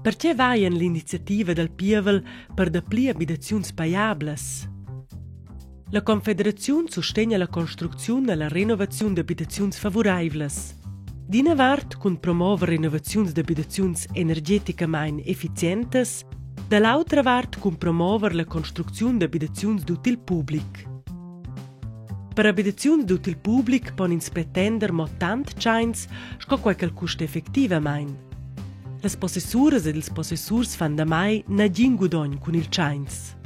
Pertge vai en l'iniziativa dal pievel per dapli abitaziuns pajablas? La Confederaziun sustegna la construcziun e la renovaziun d'abitaziuns favuraivlas. D'ina vart cun promover renovaziuns d'abitaziuns energeticamain effizientas, da l'autra vart cun promover la construcziun d'abitaziuns d'util public. Per abitaziuns d'util public pon ins pretender mo tant tschains sco quai ch'el custa effectivamain. Las possessuras ed ils possessurs fan damai nagin gudogn cun il tschains.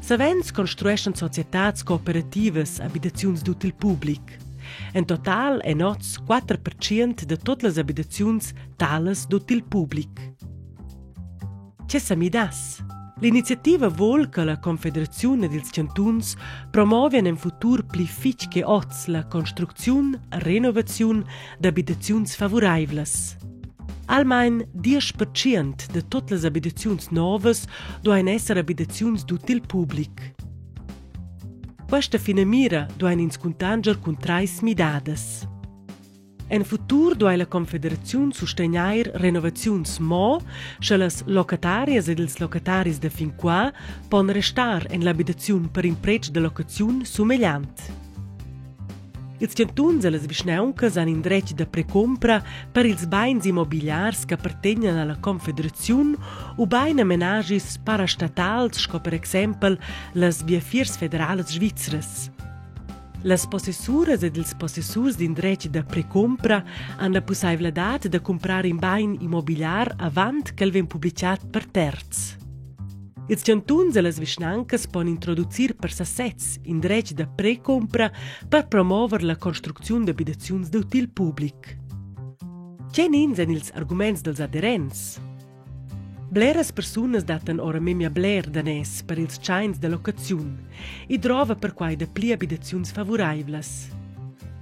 Savens construeschan societads cooperativas abitaziuns d'util public. En total èn oz 4% da tut las abitaziuns talas d'util public. Tge sa midass? L'iniziativa vul che la Confederaziun ed ils chantuns promovian en futur pli fitg che oz la construcziun e renovaziun d'abitaziuns favuraivlas. Almain 10% da tut las abitaziuns novas duain esser abitaziuns d'util public. Questa finamira duain ins cuntanscher cun trais midadas. En futur duai la Confederaziun sustegnair renovaziuns mo, sche las locatarias ed ils locataris da fin qua pon restar en l'abitaziun per in pretsch da locaziun sumegliant. Ils chantuns e las vischnauncas han in dretg da precumpra per ils bains immobigliars che appartegnan alla Confederaziun ubain a menaschis parastatals sco per exempel las Viafiers federalas svizras. Las possessuras ed ils possessurs d'in dretg da precumpra han la pussaivladad da cumprar in bain immobigliar avant ch'el vegn publitgà per terzs. Ils chantuns e las vischnancas pon introducir per sasezs in dretg da precumpra per promover la construcziun d'abitaziuns d'util public. Tgenins èn ils arguments dals aderents? Bleras persunas dattan ora memia bler daners per ils tschains da locaziun. I drova perquai dapli abitaziuns favuraivlas.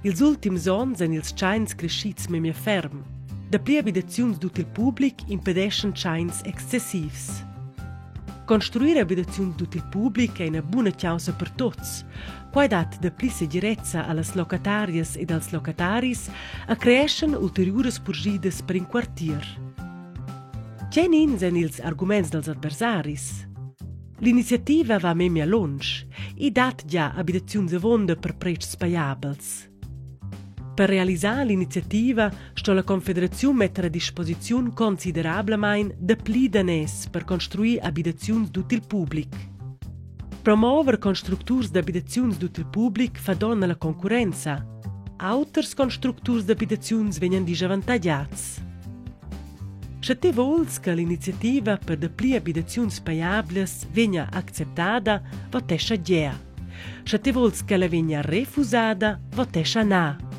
Ils ultims onns èn ils tschains creschids memia ferm. Dapli abitaziuns d'util public impedeschan tschains excessivs. Construir abitaziuns d'util public è ina buna chaussa per tuts. Quai dat dapli segirezza a las locatarias ed als locataris e creeschan ulteriuras purschidas per in quartier. Tgenins èn ils arguments dals adversaris? L'iniziativa va memia lunsch. I dat gia abitaziuns avonda per pretschs pajabels. Per realisar l'iniziativa sto la Confederaziun metter a disposiziun considerablamain dapli daners per construir abitaziuns d'util public. Promover constructurs d'abitaziuns d'util public fa donn alla concurrenza. Auters constructurs d'abitaziuns vegnan disavantagiads. Sche ti vuls che l'iniziativa per dapli abitaziuns pajablas vegnia acceptada, votescha gea. Sche ti vuls ch'ella vegnia refusada, votescha na.